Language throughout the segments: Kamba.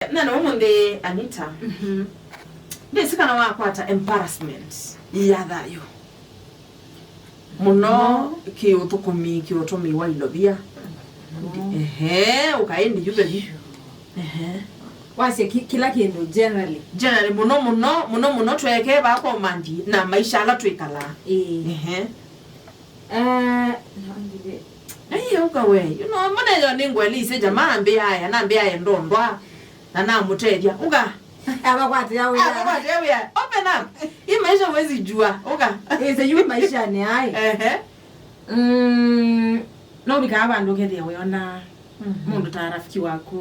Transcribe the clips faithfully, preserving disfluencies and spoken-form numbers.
Na na ũmũnthĩ, Anita, ndĩsĩ kana wakwata embarrassment ya thayũ mũno kĩũthũkũmi, kĩũtũmĩi wa ilovia. Ehe, ũkaĩndi yu vevi. Ehe. Wasya ki- kila kĩndũ generally. Generally, mũno mũno, mũno mũno tweke vaa kwa ũmanthi na maisha ala twĩkalaa. Ĩĩ. Ehe. Eh, no, ndile- Aiye, ũka we. You know, mbona yo nĩ ngweli ise jamaa ambĩaye, na ambĩaye ndondwa. Na namũtethya. Ũka. Abakwatĩa wĩa. Abakwatĩa wĩa. Open up. Hii maisha huwezi jua. Ũka. Ĩse yu maisha nĩ ai. Ehe. Mm, no ũvikaa vandũ ũkethĩa wĩona mũndũ ta rafiki waku,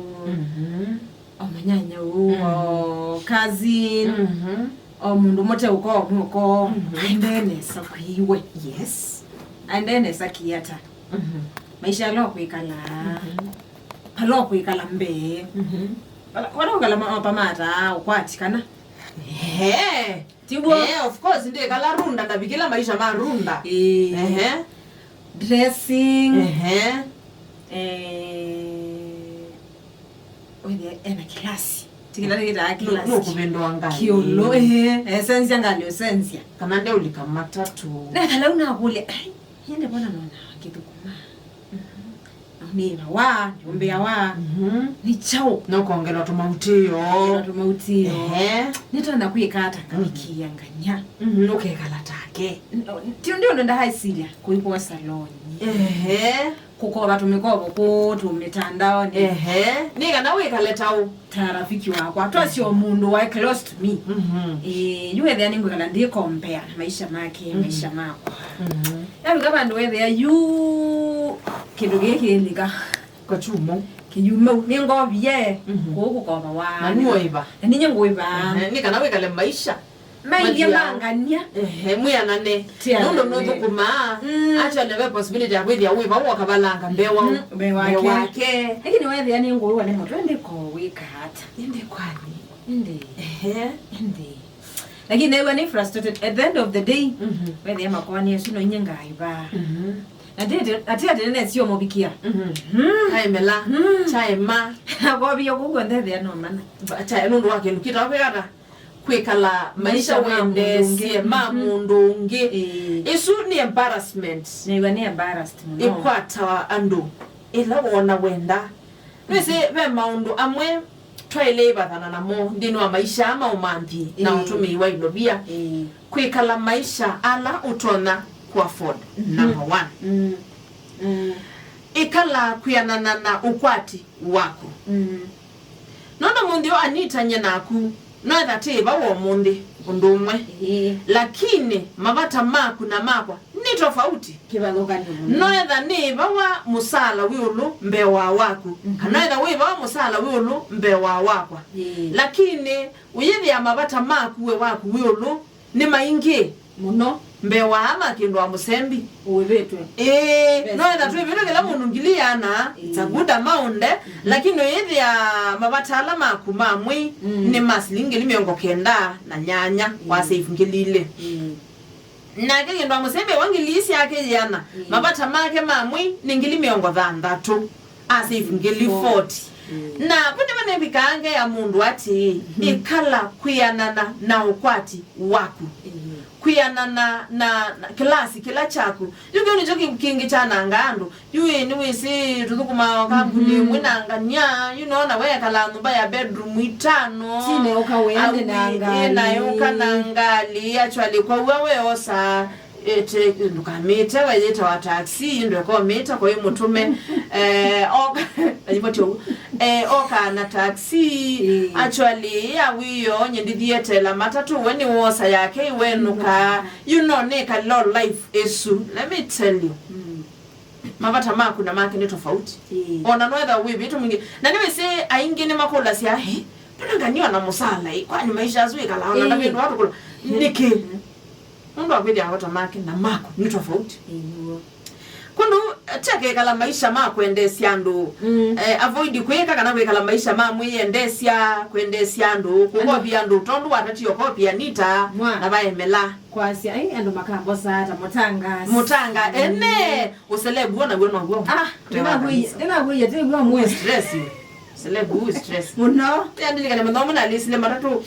o manyanya ũũ, o cousin, o mũndũ mũteũko ũmwe ũko, aendee nesa kwĩwe. Yes. Aendee nesa kĩata. Maisha ala ũkwĩkala, ala ũkwĩkala mbee, ala ũkwĩkala ma- pamata ũkwati kana. Ehe. Tiguo? Eh, of course, ndĩkala runda, ndavikĩla maisha ma runda. Ĩĩ. Ehe. Dressing. Ehe. Eh, wĩthĩa ena kĩlasi. Tikĩla nĩkĩtaa kĩlasi. Nũkũvĩndũa ngalĩ. Kĩũlũ, eh, esenzia ngalĩ ũsenzia. Kana ndeũlika matatũ. Nekala unakũlya, "Ai, ende bona nona ngĩthũkũma." Nĩvawa, nĩũmbĩawa, nĩ kyaũ? Nũkongelwa tũmautĩo. Nũkongelwa tũmautĩo. Ehe. Nĩtonya kwĩka ata ngavikĩĩa ngany'a? Mhm, ũkekala take. Ti ũndũ ũndũ ndahaisilia kũikwa saloni. Ehe. Kũkova tũmĩkovo kũũ tũmĩtandaonĩ. Ehe. Nĩ kana wĩkale taũ? Ta rafiki wakwa, twasyo mũndũ waĩ close to me. Mhm. Eh, yu ethĩa nĩngwĩkala ndĩ compare na maisha make, maisha makwa. Mhm. Yavika vandũ wethĩa yu kĩndũ gĩkĩ kĩlika. Kachumo. Kĩyumau, nĩngovie kũũ kũkova wa. Na nuoiva. Na ninye ngũiva. Ehe, nĩ kana wĩkale maisha. Mailye mangania. Ehe, mwĩanane. Nũndũ nũthũkũmaa. Mm. Actually, ve possibility ya kwĩthĩa wĩva ũkavalanga mbee wa mbee wake. Lakini wethĩa nĩ ngũĩwa nĩ mũtwe ndĩko wĩka ata? Ĩndĩ kwani? Ĩndĩ. Ehe. Ĩndĩ. Lakini new'a nĩ frustrated. At the end of the day, wethĩa makoani asu no inye ngaivaa. Na ndĩ atĩ atĩ nĩnesio mũvikia. Kaemela, chaema. Akovia kũu kwenda ethĩa no mana. Chae nũndũ wa kĩndũ kĩtakwĩkata. Kwĩkala maisha wendeesye ma mũndũ ũngĩ. Ĩsu nĩ embarrassment. Nĩw'a nĩ embarrassed mũno. Ĩkwatawa andũ ĩla wona wenda. Nĩsĩ ve maũndũ amwe twaĩle ĩvathana namo nthĩnĩ wa maisha aa ma ũmanthi na ũtũmĩi wa ilovia. Kwĩkala maisha ala ũtonya kũ afford, number one. Ĩkala kwĩanana na ũkwati waku. Nũndũ mũnthĩ ũũ Anita nye naku, noetha tĩ ĩva wa ũmũnthĩ ũndũ ũmwe. Ĩĩ. Lakini mavata maku na makwa nĩ tofauti. Kĩvathũkany'o mũno. Noetha nĩ ĩva wa mũsaala wĩ ũlũ mbee wa waku, kana noetha wĩ ĩva wa mũsaala wĩ ũlũ mbee wa wakwa. Ĩĩ. Lakini ũyĩthĩa mavata maku we waku wĩ ũlũ nĩ maingĩ mũno mbee wa ama kĩndũ wa mũsembi. Ũĩvĩtwe. Ĩĩ, no etha twĩvĩtwe kĩla mũndũ ngili yana, it's a good amount, eh? Lakini ũyĩthĩa mavata ala maku ma mwĩĩ nĩ ma silingi ngili mĩongo kenda na nyanya, wa save ngili ilĩ. Nake kĩndũ wa mũsembi wa ngili ii syake yĩana, mavata make ma mwĩĩ nĩ ngili mĩongo thanthatũ. Asave ngili forty. Na vu nĩvo nĩvikaa ngeea mũndũ atĩĩ, ĩkala kwĩanana na ũkwati waku. Kwĩanana na, na kĩlasi kĩla kyaku. Yu kĩu nĩkyo kĩ- kĩngĩ kyanangaa andũ. Yu ĩ, nĩwĩsĩ tũthũkũmaa o kambuni ĩmwe na ngania, you know, na weekala nyũmba ya bedroom itano. Tine ũka wĩende na ngalĩ. Ĩ, na ũka na ngalĩ, actually, kwa ua weosa. Ĩte, ndũkamĩte, we yĩtawa taxi, ndũkomĩta, kwa mũtũme. Eh, oka, aimoti ũguo. Eh, oka na taxi. Actually, ya wĩo, nye ndithietela matatũ, we nĩ wosa yake, iwenũka. You know, nĩ ka low life ĩsu. Let me tell you. Mavata maku na make nĩ tofauti. Ona noetha wĩvĩtũ mwingĩ. Na nĩwĩsĩ aingĩ nĩ makũlasya, "He, mbona nganiwa na mũsala, ĩ? Kwani maisha asu ĩkalaa ona ndavĩndũ watukũla?" Nĩkĩ? Nũndũ wa kwĩthĩa mavata make na maku nĩ tofauti. Ĩw'o. Kũndũ tekekala maisha ma kwendeesya andũ, eh, avoid kwĩka kana kwĩkala maisha ma mwĩyendeesya, kwendeesya andũ, kũkovia andũ, tondũ watatie ũkovia Anita na vaemela. Kwasya, ai, andũ makambosaa ta mũtanga. Mũtanga, ene, ũselebu wona w'o now'o. Ah, ndĩnakwĩie, ndĩnakwĩie, tĩw'o mwĩ. Stress. Sile bu stress. Mũno. Yandilikane mathomo na lisile matatũ,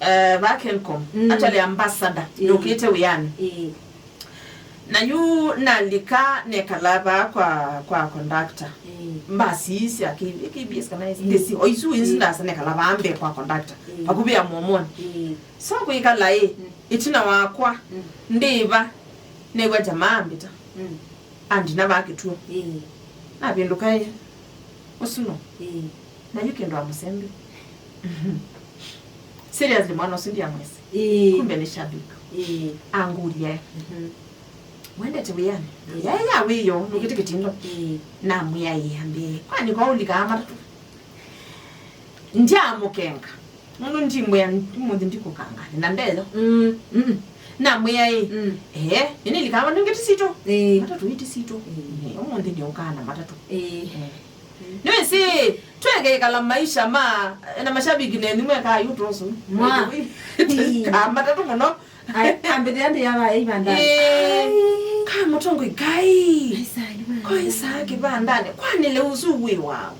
eh, va Kencom. Mm. Actually ambassador. Ĩĩ. Nũkĩte wĩanĩ. Ĩĩ. Na yu nalika nekala vaa kwa, kwa conductor. Ĩĩ. Mbasi sya K-, K B S kana ĩĩ. Ndĩsi, o isu inzi. Ĩĩ. Ndasa nekala vaa mbee kwa conductor. Ĩĩ. Vakuvĩ ya Momoni. Ĩĩ. So kwĩkala ĩ, mm, ĩtina wakwa, mm, ndĩva, nĩw'a jamaa ambĩta. Mm. Andina vaa kĩtuo. Ĩĩ. Navĩndũka ĩ, ũsu no. Ĩĩ. Na yu kĩndũ amũsembi. Seriously, mwana ũsu ndiamwĩsĩ. Ĩĩ. Kumbe nĩ shabiki. Ĩĩ. Angũlya ĩ. Mhm. Wendete wĩanĩ? Ĩĩ. Yaĩ ya wĩoo, nũkĩte kĩtindo. Ĩĩ. Namwĩa ĩĩ ambĩe. Kwani kwa ũlikaa matatũ? Ndiamũkenga. Nũndũ ndimwĩa, ũmũnthĩ ndikũkanga. Nĩ na ndeyo. Mm. Mm. Namwĩa ĩ. Mm. Ee, nĩnĩlikaa nũngĩ ti sitũ. Ĩĩ. Matatũ iti sitũ. Ĩĩ. Ĩĩ, ũmũnthĩ nĩũkaa na matatũ. Ĩĩ. Ĩĩ. Nĩwĩsĩ, twekekala maisha ma, na mashabiki nenyu mwekaa yu tũsũ. Mwa. Kaa matatũ mũno. Ai, ambĩthĩa ndĩ ya vaĩ ivandani. Ĩĩ. Ai. Kaa mũtongoi kai. Ai, saa ivandani. Koi saa kĩvandani. Kwani lĩu ũsu wĩ wao?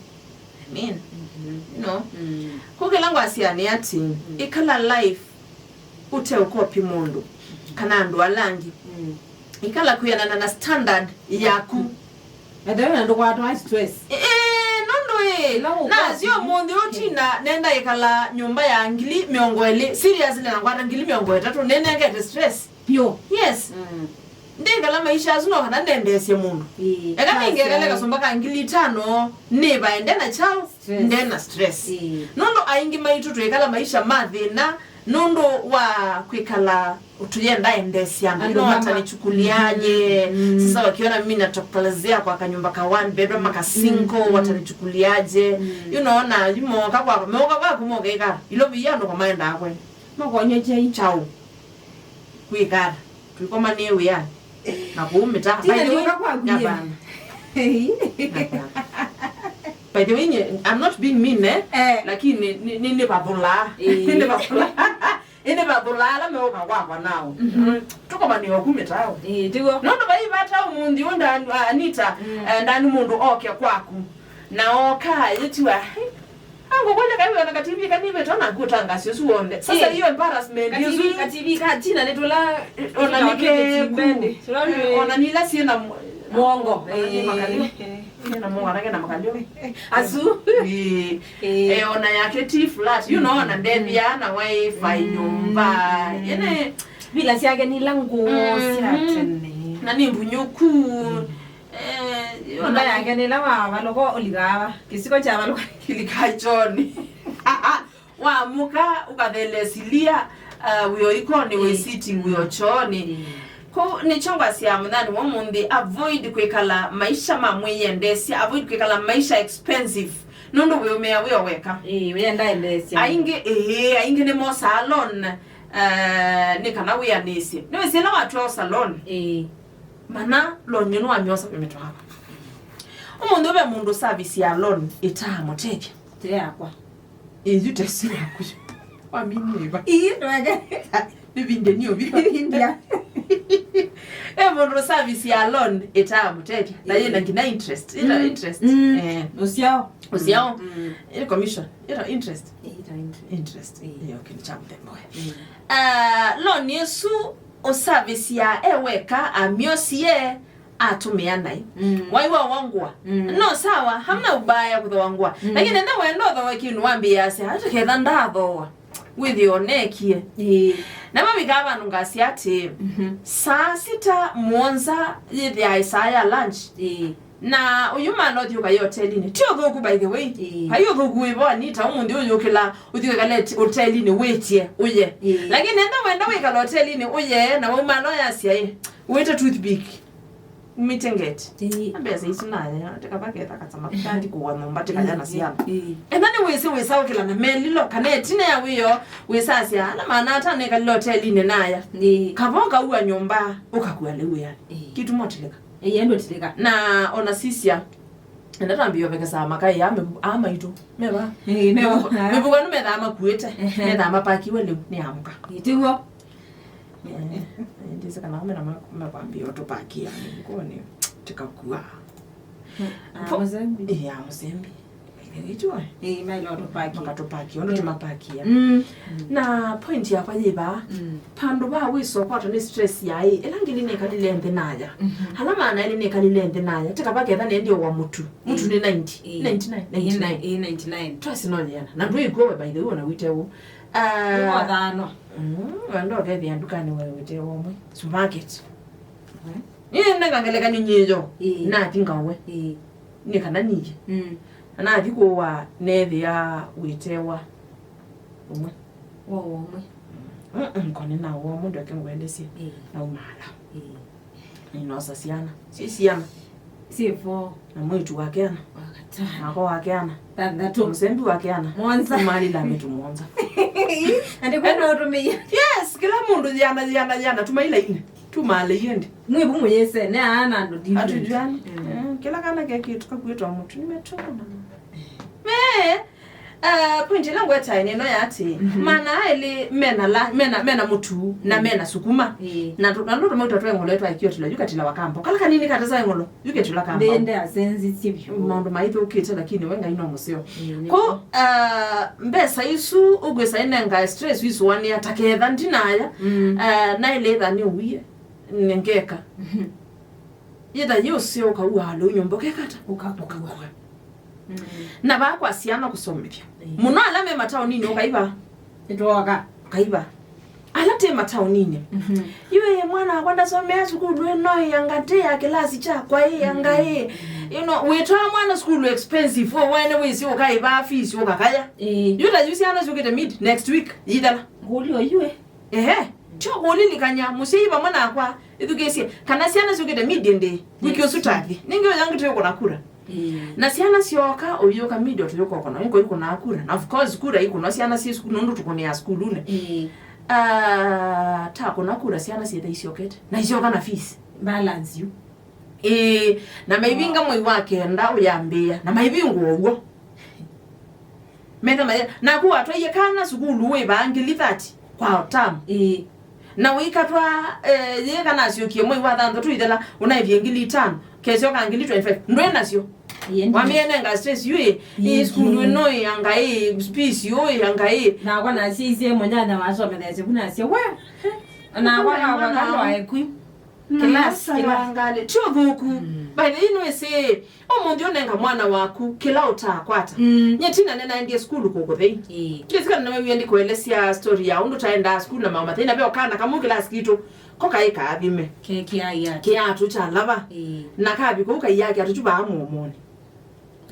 Amen. Mhm. You know? Mm. Kũkĩla ngwasya nĩ atĩ, mm, ĩkala life ũteũkopi mũndũ, kana andũ ala angĩ. Mm. Ĩkala kwĩanana na standard yaku. Ethĩwa na ndũkwatwa stress. Ĩĩ, nũndũ ĩ, ĩla ũkwatwa. Nasyo mũnthĩ ũtina nenda ĩkala nyũmba ya ngili mĩongo ĩlĩ, seriously, na ngwata ngili mĩongo ĩtatũ, nĩnengete stress. Vyũ. Yes. Mm. Ndĩkala maisha asu no kana ndendeesye mũndũ. Ĩĩ, eka ningekale kasũmba ka ngili itano, nĩvae nde na chao, stress, nde na stress. Ĩĩ. Nũndũ aingĩ maitũ twĩkala maisha ma thĩna, nũndũ wa kwĩkala tũyenda endeesya andũ. Andũ no mama- watanichukuliaje? Mm. Sasa wakiona mimi natokelezea kwa kanyumba ka one bedroom, aka single, mm, watanichukuliaje? Mm. You know, na yu moka kwa, moka kwa kumoka ika. Ilo via ndo kwa maenda akwe. Mokonye chai. Chao. Kwĩkata. Tũikomanĩe wĩanĩ. Na kũu mĩtaa. Tina. By the way, nyoka kwaku. Hapana. Hapana. By the way, nye, I'm not being mean, eh? Eh. Lakini nĩ, nĩ, nĩ, nĩvathũlaa. Eh. Nĩvathũlaa. Nĩvathũlaa ala meũka kwakwa nao. Mhm. Mm. Tũkomanĩe oku mĩtaa. Eh, tiguo. Nũndũ vai vata ũmũnthĩ ũũ nda-, Anita, mm, eh, ndani mũndũ oke kwaku. Na oka ayĩtiwa, "Hey, angũkũlya kai wĩona ka T V kanivĩtwe na ngũtangasya ũsu w'onthe." Sasa, eh, hiyo embarrassment ka T V, ĩsu. Ka T V ka Tina nĩ tũla, ona nĩ keku. Tũla nĩ, eh, ona nĩ ila syĩ na mu-, mwongo. Ona nĩ, eh, makalio. Ina mwongo, nake na makalio. Asu. Eh, eh, ona yake T flat, you know, na ndethia na wifi, mm, nyũmba. Ene. Vila syake nĩ ila ngũũ sya, mhm, tene. Na nĩ mbunyũku. Mm. Eh, nyũmba yake nĩ ĩla wavalũka ũlikaa va? Kĩsiko kyavalũka kĩlikaa kyoonĩ. Wamũka ũkathele silia, uh, wĩo ikonĩ, wĩ, ĩĩ, sitting, wĩo kyoonĩ. Ĩĩ. Kũu nĩkyo ngwasya mũthenya wa ũmũnthĩ, avoid kwĩkala maisha ma mwĩyendeesya, avoid kwĩkala maisha expensive, nũndũ wĩũmĩa wĩo weka. Ĩĩ, wĩenda endeesya. Aingĩ, ĩĩ, aingĩ nĩmosaa loan, uh, nĩ kana wĩanĩsye. Nĩwĩsĩ ĩla watw'a osa loan. Ĩĩ. Mana loan ĩno wamyosa mĩtwawa. Ũmũnthĩ ve mũndũ service ya loan ĩtaamũtethya. Te yakwa. Ĩyu tesi yaku. Wamini ĩva? Ii, ndweke. Nĩvinde nĩ ũvika. Nĩvindia. E mũndũ service ya loan ĩtaamũtethya. Na yĩna nginya interest. Ĩna interest. Mm. Eh. Ũsyao. Ũsyao. Mm. Ĩna commission. Ĩna interest. Ĩna interest. Interest. Ĩĩ. Ĩyo kĩndũ kya mũthemba ũyũ. Mm. Ah, loan ĩsu ũsavĩsya e weka, amyosie, atũmĩa naĩ. Mm. Waiwa wangwa. Mm. No sawa, hamna ubaya kũthoa ngwa. Mm. Lakini enda wenda ũthoe kĩndũ wambĩĩasya, "Ata ketha ndathoa, wĩthĩe onekie." Ĩĩ. Na mavikaa vandũ ngasya atĩ, mhm, saa sita, mũonza yĩthĩae saa ya lunch. Ĩĩ. Na ũyũ mana ũthiũka ĩ hotelinĩ. Ti ũthũku, by the way. Ĩĩ. Vai ũthũku wĩvo, Anita, ũmũnthĩ ũyũkĩla, ũthiũkĩkale ti-, hotelinĩ, wĩtye, ũye. Ĩĩ. Lakini enda wenda wĩkala hotelinĩ, ũye, na waumana ũyasya, ĩ, wĩte toothpick. Umĩte ngeti. Ĩĩ. Na mbesa isu nayo, tĩkavaketha kasama, kandi kũwa nyũmba, tĩkaya na syana. Ĩĩ. Enda nĩwĩsĩ wĩsa ũkĩla na melilo, kana ĩtina ya wĩoo, wĩsasya, na mana ata nĩkalile hotelinĩ naya. Ĩĩ. Kavo kaua nyũmba, ũkakua lĩu ya. Ĩĩ. Kĩtumo tilika. Ĩĩ, endo tilika. Na ona sisya, enda twambie ovekesa makai ya mĩvu-, a maitũ. Meva? Ĩĩ, meva. Mĩvuko, mĩvuko nĩ methaa makuĩte. Ehe. Methaa mapakiwe lĩu, nĩ amũka. Ĩĩ, tiguo. Eh, ndĩsĩ kana mena ma-, makwambia ũtũpakia mĩvukonĩ, tũkakua. Ah, mũsembi. Eh, ah, mũsembi. Ĩtwe. Ĩĩ, maĩle ũtũpakia. Makatũpakia, ũndũ tũmapakia. Mm. Na point yakwa yĩ vaa, mm, vandũ va wĩsa ũkwatwa nĩ stress ya ĩ, ĩla ngili nĩkalile nthĩ naya. Mhm. Ala maana elĩ nĩkalile nthĩ naya, tĩ kava ketha nendie wa mũtu. Mũtu nĩ ninety. Ĩĩ. Ninety-nine, ninety-nine. Ĩĩ, ninety-nine. Twasi no yena. Na ndwĩkw'o we, by the way, ona wĩte ũũ. Ah, nĩwathanwa. Mm, wenda ũkethĩa ndukanĩ we wĩte ũmwe. Supermarket. Eh? Nĩ nengangelekanyo nyĩyo. Ĩĩ. Nathi ngawe. Ĩĩ. Nĩ kana niye. Mm. Na nathi kũũa neethĩa wĩtewa ũmwe. Wa ũmwe. Mm, mm, kone na ũmwe ndweke ngwendesye. Ĩĩ. Naumaala. Ĩĩ. Ninosa syana. Syĩ syana. Syĩ four. Na mwĩĩtu wake ana. Wakatano. Nako wake ana. Thanthatũ. Mũsembi wake ana. Mũonza. Tũmalila mĩtũ mũonza. Andĩ kwenda ũtũmĩie. Yes, kĩla mũndũ yana, yana, yana, tumaila ine. Tumale ĩndĩ. Mwĩvu mũyĩse, ne ana andũ different. Hatujuani. Mm. Eh, kĩla kana kekĩtu kakuĩtwa mũtu, nimetuna. Me, uh, point ĩla ngwetae nĩ ĩno ya atĩ, mhm, mana elĩ mena la, mena, mena mũtu, na, mm, mena sukuma. Ĩĩ. Na tũ-, na ndo tũmautwa twe ng'olo twa ikio tila, yu katila wa kambo. Kala kanini katesa ng'olo, yu ketula kambo. Ndende asenzi sivyo. Maũndũ maithũkĩte, lakini we Ngai no mũseo. Ĩĩ, nĩ ko, uh, mbesa isu ũgwĩsa inenga stress wisuanĩa ta ketha ndinaya. Mm. Uh, naĩlĩtha nĩ uie. Nengeka. Mhm. Yĩtha yĩ ũseo ũkaua alũu nyũmba ũkekata? Ũka-, ũkakua. Mm. Na vaa kwa syana kũsomethya. Mm. Mũno ala me mataoninĩ ũkaiva. Nĩtwoka. Ũkaiva. Ala te mataoninĩ. Mhm. Yũĩ mwana wakwa ndasomea sukulu ĩno ĩanga te ya kĩlasi kyakwa ĩanga ĩ. Mm. You know, wĩtwaa mwana sukulu expensive, we wene wĩsĩ ũkaĩva fees ũkakaya. Ĩĩ. Yu ta yu syana syũkĩte mid next week, yithela. Ngũlyo yu ĩ. Ehe, tyo kũlilikany'a mũsyai vamwe nakwa, ĩthukĩĩsye, kana syana syũkĩte mid day, wiki ũsu tathi. Nĩngĩ ũyangĩ tũyũkũna kura. Mm. Na syana syoka, ũyũka mid day tũyũkũna, nĩko ikũnaa kura. Na of course, kura ikũnwa syana syĩ sukulu, nũndũ tũkũnĩaa sukulunĩ. Mm. Ah, takũna kura, syana syĩtha isyokete. Na isyoka na fees. Balance yu. Ĩĩ, na maivinga mwei wa kenda ũyambĩĩa, na maivingwa ũw'o. Metha maya, naku watwaie kana sukulu wĩvaa ngili thirty kwa term. Ĩĩ. Na ũikatwa, eh, yĩ kana asyokie mwei wa thanthatũ ithela, ũnaĩvie ngili itano, kesyoka ngili twenty-five, ndwĩ nasyo. Ĩĩ, ndi- Wamĩenenga stress yu ĩ, ĩĩ, ĩĩ, sukulu ĩno ĩanga ĩ, fees yu ĩanga ĩ. Nakwa nasyaisye mũnyanya wasometheesye vu nasya, we, nakwa nakwa kandwae kwi. Class, class. Nĩwangalĩ. Ti ũthũku. Mm. By the way, nĩwĩsĩ, ũmũnthĩ ũnenga mwana waku kĩla ũtakwata. Mm. Nye tina nĩnaendie sukulu kũkũthei. Ĩĩ. Ndĩsikana nĩwewie ndĩkũelesya story ya ũndũ taendaa sukulu na mama thĩna ve o kana kamwe kĩlasi kitũ. Ko kaĩ kaathime. Ke kĩai ati. Kĩatũ kya lava. Ĩĩ. Na kavi kũu kaiaa kĩatũ kyu vaa mũomonĩ.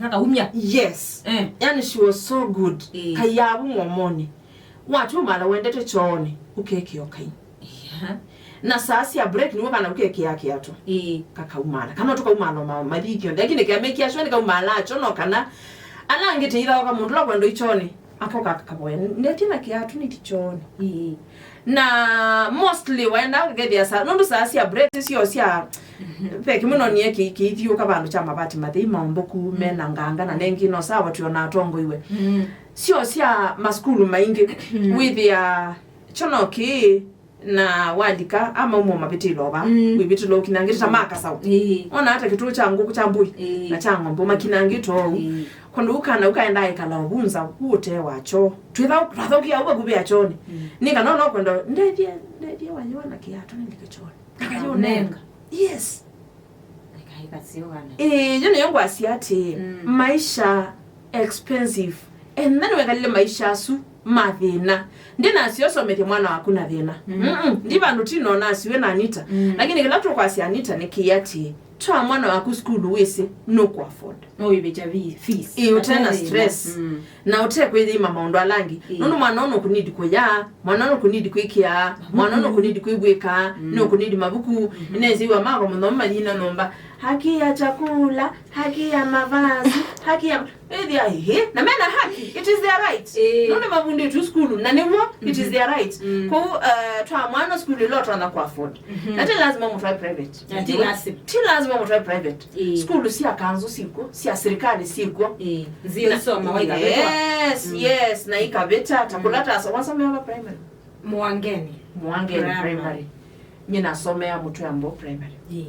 Kakaumya. Yes. Eh. Yani, she was so good. Eh. Kaiavu mũomonĩ. Watumala wendete chooni, ũkekĩa ũkai. Yeah. Na saa sya break nĩwe kana ũkekĩa kĩatũ. Eh. Kakaumala. Kana tũkaumala ma-, mathikio. Lakini kĩamekia sure nĩkaumala acho no kana. Ala angĩ tĩithaoka mũndũ la kwenda ichooni. Ako kakavoya. Ndetie na kĩatũ nĩti chooni. Eh. Na mostly waenda ũkethĩa saa, nũndũ saa sya break syo sya, mhm, ve kĩmwe nonie kĩ-, kĩithiũka vandũ kya mavati mathei maũmbũku, mm, mena nganga, na nengĩ no sawa twĩona atongoiwe. Mm. Syo sya masukulu maingĩ, mm, wĩthĩa kyono kĩĩ na walika ama umo mavĩtĩlo va, mm, wĩvĩtĩlo ũkinangĩte ta makasaũ. Ĩĩ. Ona ata kĩtũũ kya ngũkũ kya mbũi, ĩĩ, na kya ng'ombe makinangĩte ũu. Ĩĩ. Kũndũ ũkana ũkaenda ĩkala ũvunza ũte wa kyoo. Twĩtha-, twathaũkia au vakuvĩ ya kyoonĩ. Mm. Nĩ kana ona ũkwenda, "Ndethie, ndethie wayũa na kĩatũ nĩndĩke kyoonĩ." Akayũnenga. Yes. Ĩĩ, yo nĩyo ngwasya atĩ, mm, maisha expensive. And then wekalile maisha asu ma thĩna. Ndinasyo somethya mwana waku na thĩna. Mm. Mm-mm. Ndi vandũ tino nasiwe na Anita. Mm. Lakini kĩla tũkwasya Anita nĩ kĩĩ atĩ, twa mwana waku sukulu wĩsĩ nũkũ afford. No wĩvĩkya vi-, fees. Ĩĩ, ũte na stress. Mm. Na ũte kwĩthĩima maũndũ ala angĩ. Ĩĩ. Nũndũ mwana ũno kũnidi kũya, mwana ũno kũnidi kwĩkĩa, mwana ũno kũnidi kwĩvw'ĩka, mm, no kũnidi mavuku, mm-hmm, nĩnĩsĩwa mako mũthomi mayina nyũmba. Haki ya chakula, haki ya mavazi, haki ya Ĩthĩa, ĩhĩ, na mena haki, it is their right. Ĩĩ. Nũndũ mavundĩtwe sukulu, na nĩw'o, it is, mhm, their right. Mm. Kwoou, eh, twa mwana sukulu ĩla ũtonya kũ afford. Mhm. Na ti lazima mũtwae private. Na ti lazima. Ti lazima mũtwae private. Ĩĩ. Sukulu sya kanzũ syĩkw'o, sya sirikali syĩkw'o. Ĩĩ. Nzĩa na isoma waikavĩtwa. Yes, mm, yes, na ikavĩta, ta, mm, kũla tasa, wasomea va primary? Mwangeni. Mwangeni Primary. Primary. Nyie nasomea Mũtwea Mboo Primary. Ĩĩ.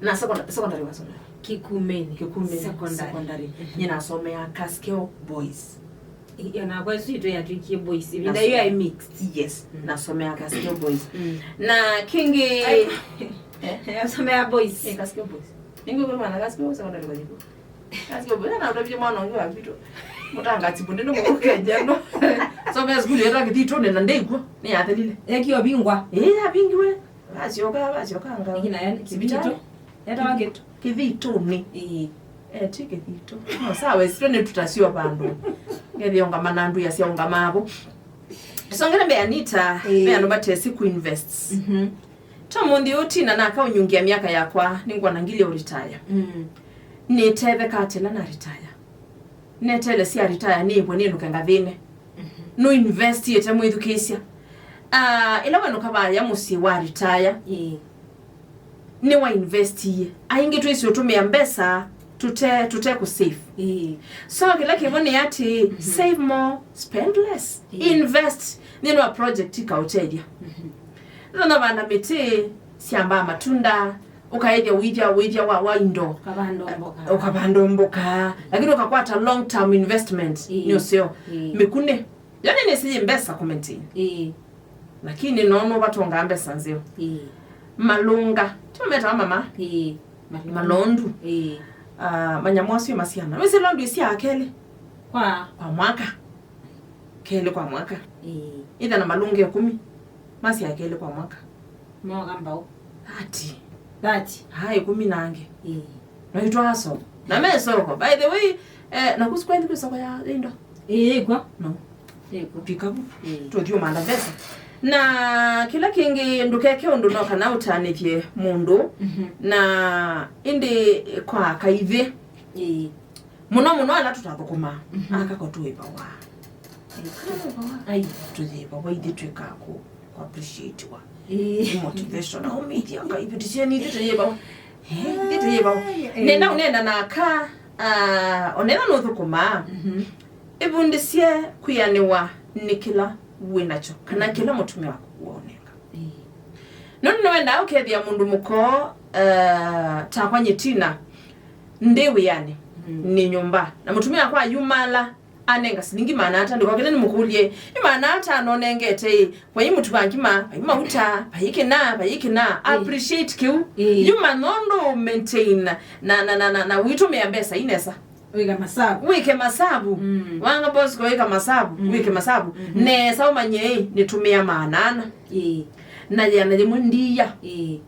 Na second-, secondary wasomea? Kikumeni. Kikumeni Secondary. Secondary. Nyie nasomea Kaskeo Boys. Ĩ, nakwa ĩsu itũ yatwĩkie boys. Ĩvinda ĩyo yaĩ mixed. Yes, nasomea Kaskeo Boys. Na kĩngĩ Ai. Nasomea boys. Eh, Kaskeo Boys. Ningĩ kwa maana Kaskeo Secondary kwa jibu. Kaskeo Boys na utavye mwana wangu wa vitu. Mutanga tibu ndino mukenja no. So best school yetu akithitone na ndeikwa. Ni yatelile. Ekio bingwa. Eh, ya bingiwe. Basyoka, basyoka nga. Ĩkĩ nayo nĩ Kĩthito. Yetawa Kĩtu. Kĩthitũnĩ. Ĩĩ. Eh, ti Kĩthito. No, sawa, sio nĩ tutasio vandũ. Ngethĩongama na nduya syaũngama avo. Tusongere mbee Anita, ĩĩ, mbee andũ matesi kuinvest. Mhm. To mũnthĩ ũũ Tina nakaunyungia myaka yakwa, nĩngwona ngili ũritaya. Mm. Nĩtetheka atĩla na retire. Netele sya retire nĩĩvwe nĩnũke ngathĩne. Mhm. Nũinvestiĩte mwĩthukĩĩsya. Ah, ĩla wenũka vaya mũsyĩ wa retire, ĩĩ, nĩwainvestie. Aingĩ twĩsĩ ũtũmĩa mbesa tũte, tũte kũ save. Ĩĩ. So kĩla kĩvo nĩ atĩ, mhm, save more, spend less. Ĩĩ. Invest nthĩnĩ wa project ikaũtethya. Mhm. Nĩtona vanda mĩtĩ syambaa matunda, ũkaĩthya ũithya, ũithya wa, wa indo. Ũkavanda mboka. Ũkavanda mboka, lakini ũkakwata long term investment. Ĩĩ. Nĩ ũseo. Ĩĩ. Mĩkunĩ yo nĩ nĩsĩ yĩ mbesa kũ maintain. Ĩĩ. Lakini no nũvatongaa mbesa nzeo. Ĩĩ. Malũnga, tio metawa mama? Ĩĩ. Malondu. Ĩĩ. Ah, manyamũ asu masiana. Wĩsĩ londu ĩsyaa kelĩ kwa, kwa mwaka. Kelĩ kwa mwaka. Ĩĩ. Ĩtha na malũnga ĩkũmi masyaa kelĩ kwa mwaka. Moka mbau. Thirty. Thirty. Aa, ĩkũmi na angĩ. Ĩĩ. No itwaa soko. Na me soko. By the way, eh, na kusi kwenyu kwĩ soko ya indo? Ĩĩ, kwa. No. Ĩĩ, kwa. Pikavu. Ĩĩ. Tũthiũmanda mbesa. Na kĩla kĩngĩ ndũkeke ũndũ no kana ũtanĩthye mũndũ. Mhm. Na ĩndĩ kwa kaivĩ. Ĩĩ. Mũno mũno ala tũtathũkũmaa. Mhm. Aka ko tũĩvawa. Ai. Tũyĩvawa ithyĩ twĩkaa kũ, kũ appreciatiwa. Ĩĩ. Nĩ motivation. Au media aka ivĩtĩsyeni ithyĩ tũyĩvawa. Eh, ithyĩ tũyĩvawa. Ai, eh. Nenda ũnenda na aka, ah, onena nũthũkũmaa. Mhm. Ĩvundĩsye kwĩanĩwa nĩ kĩla wĩ nakyo, kana, mhm, kĩla mũtumĩa waku wonenga. Ĩĩ. Nũndũ nĩwendaa ũkethĩa mũndũ mũkoo, eh, takwa nyie Tina, ndĩ wĩanĩ, mm, nĩ nyũmba. Na mũtumĩa wakwa ayumala, anenga silingi maana atano. Ndĩkokĩte nĩmũkũlye, "Nĩ maana atano nengete ĩ? Vai mũtu wa ngima, vai mauta, vai kĩna, vai kĩna." Ĩĩ. Appreciate kĩu. Ĩĩ. Yuma nũndũ maintain na, na, na, na, na wĩtũmĩa mbesa ii nesa. Wĩke masavu. Wĩke masavu. Mm. Wanga Bosco wĩka masavu. Mm. Wĩke masavu. Mm-hmm. Nesa ũmanye ĩ, nĩtũmĩa maana ana. Ĩĩ. Na yĩana yĩmwe ndiya. Ĩĩ.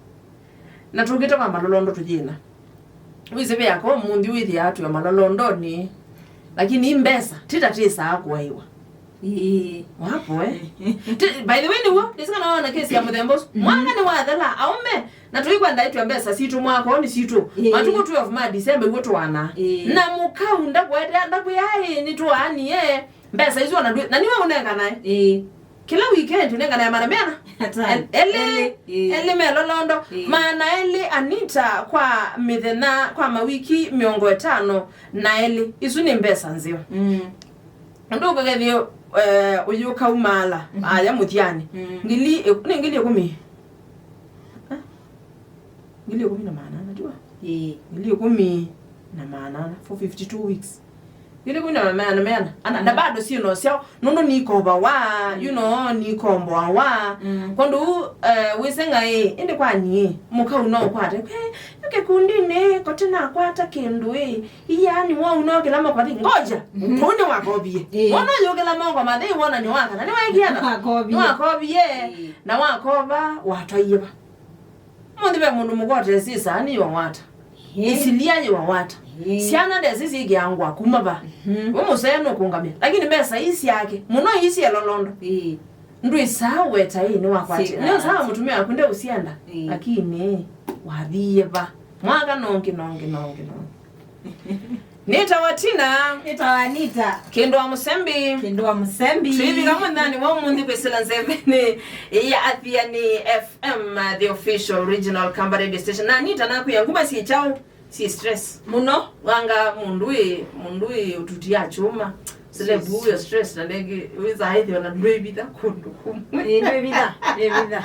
Na tũkĩte kwa malolondo tũyĩna. Wĩsĩ ve yako mũnthĩ wĩthĩaa twĩ malolondonĩ. Lakini ii mbesa, titatĩsaa kũaĩwa. Ĩĩ. Wapo, eh? Ti-, by the way, nĩw'o, ndĩsĩ kana waona kesi ya mũthemba ũsu. Mhm. Mwaka nĩwathela, aũme, na tũikwenda itwe mbesa sitũ mwaka ũũ nĩ sitũ. Ĩĩ. Matukũ twelve ma December, iw'o tũana. Ĩĩ. Na mũkau ndakwete, ndakwĩa, "Ĩĩ, nĩtũaanie, mbesa isu ona ndwĩ-, na nĩwe ũnenganae." Ĩĩ. Kĩla weekend ũnenganae maana meana? Atano. El-, elĩ, elĩ, ĩĩ, elĩ melolondo. Ĩĩ. Maana elĩ Anita kwa mĩthenya, kwa mawiki mĩongo ĩtano na elĩ. Isu nĩ mbesa nzeo. Mm. Ũndũ ũkakethie, eh, ũyũ kaumaala, mhm, aya mũthyanĩ. Mm. Ngili ĩk-, nĩ ngili ĩkũmi? Eh? Ngili ĩkũmi na maana ana, tiwa? Ĩĩ. Ngili ĩkũmi na maana ana for fifty-two weeks. Ngili ĩkũmi na maana, maana ana. Ana, na, mm, bado syĩ no syao, nũndũ nikovawa, mm, you know, nikomboawa. Mm. Kwondũ, eh, wĩsĩ ng'aĩ, ĩndĩ kwa niĩ, mũkau no ũkwate, "Kwĩ, yu kĩkundinĩ, kote nakwata kĩndũ ĩ." Iyaani wau no kĩla moko mathei. Ngoja. Mhm. Kũu nĩwakovie. Ĩĩ. Wona ũyũkĩla moko mathei wona nĩwakana. Nĩwaĩkĩana? Wakovie. Nĩwakovie. Ĩĩ. Na wakova watwaie va? Mũnthĩ ve mũndũ mũkote sisa nĩ wawata. Ĩĩ. Isilia yĩ wawata. Ĩĩ. Syana ndesi sikĩangwa kuma va? Mhm. We mũsee nũkũngamĩa. Lakini mbesa ii syake. Mũno ii syelolondo. Ĩĩ. Ndwĩsaa weta ĩĩ nĩwakwatĩe. Nĩũsaa mũtumĩa waku ndeũsyenda. Ĩĩ. Lakini wathiie va? Mwaka nongi, nongi, nongi, nongi. Nĩtawa Tina. Nĩtawa Anita. Kĩndũ wa mũsembi. Kĩndũ wa mũsembi. Twĩvika mũthanĩ wa ũmũnthĩ kwĩsĩla nzevenĩ ya Athiani F M, uh, the official regional Kamba radio station. Na Anita nakwĩa nguma syĩ kyaũ, syĩ stress. Mũno. Wanga mũndũ ĩ, mũndũ ĩ ũtutia chuma. Sile buyo stress na ndege, wĩza aithi ona ndwĩvitha kũndũ kũmwe. Ĩĩ, ndwĩvitha, ndwĩvitha.